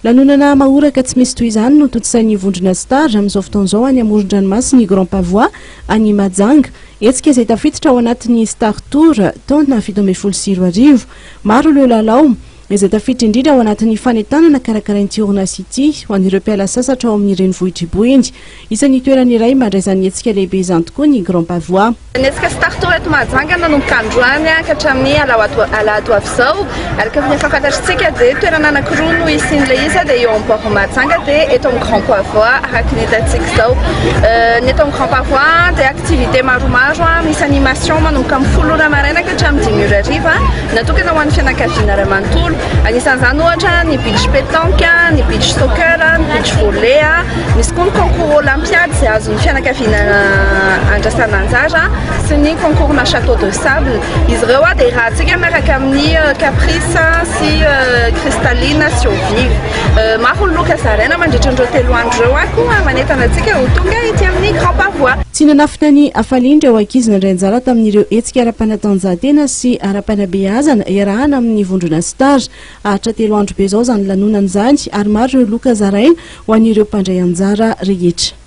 Lanonana mahoraka tsy misy toy izany no tontosain'ny vondrona Star amin'izao fotoana izao any amoron-dranomasin'i Grand Pavois any Mahajanga. Hetsika izay tafiditra ao anatin'ny Star Tour taona 2017. Maro ireo lalao izay tafiditra indrindra ao anatin'ny fanentanana karakarain'ity orinasa ity ho an'ireo mpiala sasatra ao amin'ny renivohitr'i Boeny. Isan'ny toerana iray mandray izany hetsika lehibe izany tokoa ny Grand Pavois. Ny hetsika Star Tour eto Mahajanga nanomboka androany ka hatramin'ny alahady ho avy izao. Araka ny efa fantatritsika dia toerana anankiroa no hisian'ilay izy dia eo amin'ny port Mahajanga dia eto amin'ny Grand Pavois araka ny hitantsika izao. Ny eto amin'ny Grand Pavois dia activité maromaro, misy animation manomboka amin'ny 10 ora maraina ka hatramin'ny 5 ora hariva natokana ho an'ny fianakaviana iray manontolo. Anisan'izany ohatra ny beach pétanque, ny beach soccer, ny beach volley. Misy koa ny concours olympiade izay azon'ny fianakaviana andraisana anjara sy ny concours na château de sable. Izy ireo dia irahantsika miaraka amin'ny Caprice sy Cristalline sy Eau Vive. Maro ny loka zaraina mandritra an'ireo 3 andro ireo koa manentana antsika ho tonga ety amin'ny Grand Pavois. Tsy nanafina ny hafalian'ireo ankizy nandray anjara tamin'ireo hetsika ara-panatanjahantena sy ara-panabeazana iarahana amin'ny vondrona Star. Haharitra 3 andro be izao izany lanonana izany ary maro ireo loka zaraina ho an'ireo mpandray anjara rehetra.